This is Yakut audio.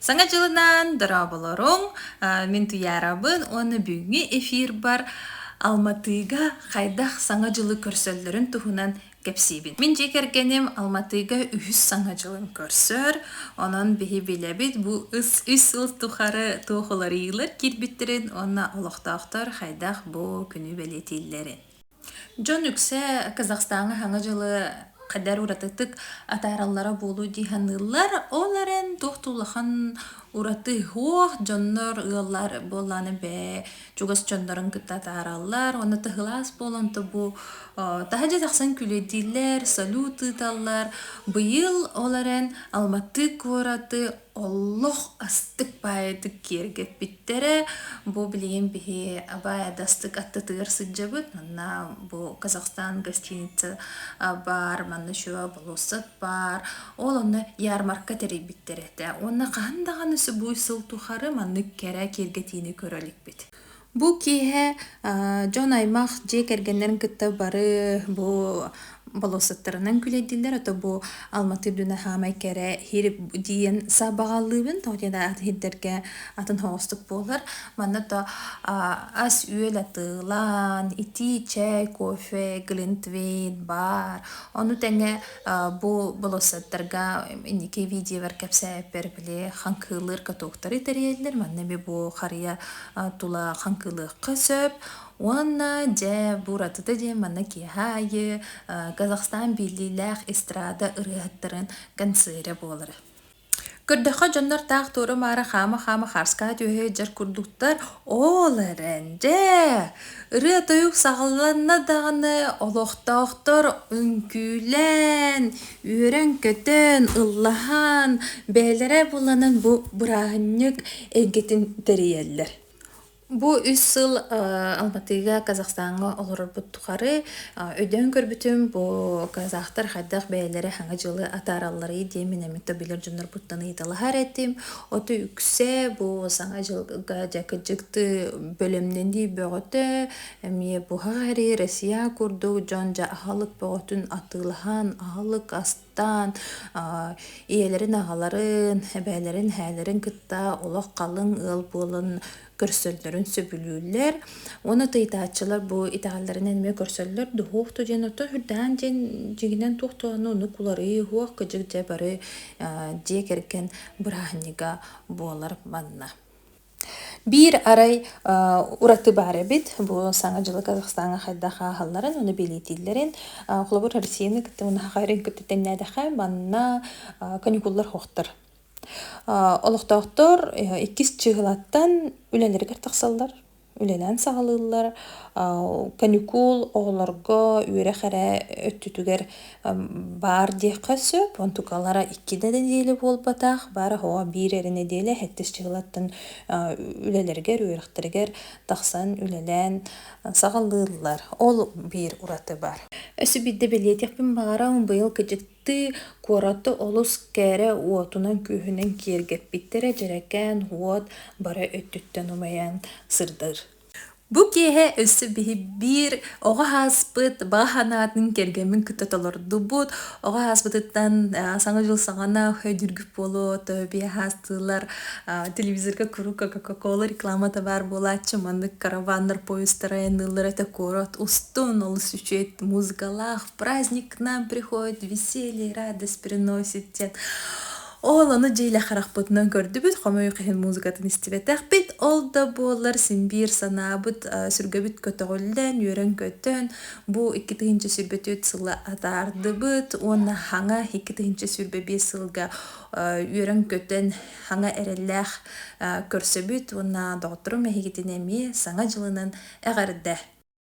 Саҥа дьылынан дорооболоруҥ, мин Туйаарабын уонна бүгүҥҥү эфирбар Алматыга хайдах Саҥа дьылы көрсөллөрүн туһунан кэпсиибин. Мин дьиэ кэргэним Алматыга үһүс Саҥа дьылын көрсөр, онон биһи билэбит бу үс сыл тухары туох уларыйыылар киирбиттэрин уонна олохтоохтор хайдах бу күнү бэлиэтииллэрин. Дьон үксэ Казахстаҥҥа Саҥа дьылы хайдах уратытык атаараллара буолуо дии саныыллар. Ол эрэн туох да улахан ураты суох, дьоннор ыаллар буоллаҕына бээ чугас дьоннорун кытта атаараллар. Уонна тыһылаас буолан то бу таһырдьа тахсан күлэйдииллэр, салют ыыталлар. Быйыл ол эрэн Алматы куораты олох астык баайытык киэргэппиттэрэ. Бу билигин биһи абаай адастык аттытыгар сылдьабыт. Манна бу Казахстан гостиница баар, манна еще болуоссат баар. Ол онно ярмарка тэрийбиттэр этэ. Уонна хаһан даҕаны бу сыл тухары маннык кэрэ киэргэтиини көрө иликпит. Бу киэһэ дьон-аймах дьиэ кэргэннэрин кытта бары бу болуоссаттарынан күлэйдииллэр, ото бу Алматы үрдүнэн хаамай кэрэ сир диэн сабаҕалыыбын, тоҕо диэн атын сирдэргэ атын соҕустук буолар. Манна то ас-үөл атыылаан, итии чэй, кофе, глинтвейн баар. Ону тэҥэ бу болуоссаттарга инники видеобар кэпсээппэр били хаҥкыылыыр катоктары тэрийэллэр. Манна эмиэ бу харыйа тула хаҥкылыахха сөп. Уонна дьэ бу уратыта диэн манна киэһэ аайы Казахстан биллиилээх эстрада ырыаһыттарын концерэ буолара. Көрдөххө дьоннор таах туора-маара хаама-хаама хаарскаа түһэ сылдьар курдуктар. Ол эрэн дьэ ырыа-тойук саҕаланна даҕаны олохтоохтор үҥкүүлээн, үөрэн-көтөн, ыллаһан, бэйэлэрэ буланан бу бырааһынньык эйгэтин тэрийэллэр. Бу үс сыл Алматыга, Казахстаҥҥа олорорбут тухары өйдөөн көрбүтүм, бу казахтар хайдах бэйэлэрэ Саҥа дьылы атааралларый диэн мин эмиэ билэр дьоннорбуттан ыйыталаһар этим. Оту үксэ бу Саҥа дьылга дьэ кырдьыкты бэлэмнэнии бөҕөтө, эмиэ буһа эрии Россия курдук дьон дьэ аһылык бөҕөтүн атыылаһан, аһылык астаан, ийэлэрин-аҕаларын, эбээлэрин, эһээлэрин кытта олох халыҥ ыал буолан көрсөллөрүн сөбүлүүллэр. Уонна тыйытааччылар бу итэҕэллэринэн эмиэ көрсөллөр. Дуһуох ту диэн оттон үрдээн диэн дьиҥинэн туох туһаны оннук уларыйыы уһуох кыдьык дьэ бары дьиэ кэргэн бырааһынньыга буолар манна. Биир арай ураты баар эбит. Бу Саҥа дьылы Казахстаҥҥа хайдах ааһалларын, ону бэлиэтииллэрин. Холобур, Россияны кытта уонна Саха сирин кытта тэҥнээтэххэ, манна каникуллар суохтар. Олохтоохтор иккис чыыһылаттан үлэлэригэр тахсаллар, үлэлээн саҕалыыллар. Каникул оҕолорго үөрэх эрэ өттүтүгэр баар диэххэ сөп. Онтукалара икки да нэдиэлэ буолбатах, баара оҕо биир эрэ нэдиэлэ сэттис чыыһылаттан үлэлэригэр, үөрэхтэригэр тахсан үлэлээн саҕалыыллар. Ол биир ураты баар. Өссө биирдэ бэлиэтиэхпин баҕарабын, быйыл кыдьыктыы куораты олус кэрэ уотунан-күүһүнэн киэргэппиттэрэ дьэрэкээн уот бары өттүттэн умайан сырдыыр. Бу киэһэ өссө биһи биир оҕо ааспыт баҕа санаатын кэргэммин кытта толордубут. Оҕо ааспытыттан Саҥа дьыл саҕана өйдүүргүт буолуо, төбө аастыылар телевизорга куруук Кока-Кола рекламата баар буолааччы, маннык караваннар поездтара айанныыллар этэ куорат устун олус үчүгэй музыкалаах праздник к нам приходит, веселье и радость приносит диэн. Ол ону дьиэлэ харахпытынан көрдүбүт, хомойуох иһин музыкатын истибэтэхпит. Ол да буоллар син биир санаабыт, сүргэбит көтөҕүллэн, үөрэн-көтөн, бу 2024 сыла атаардыбыт уонна хаҥа 2025 сылга үөрэн-көтөн хаҥа эрэллээх көрсөбүт уонна доҕотторум эһигитин эмиэ Саҥа дьылынан эҕэрдэ!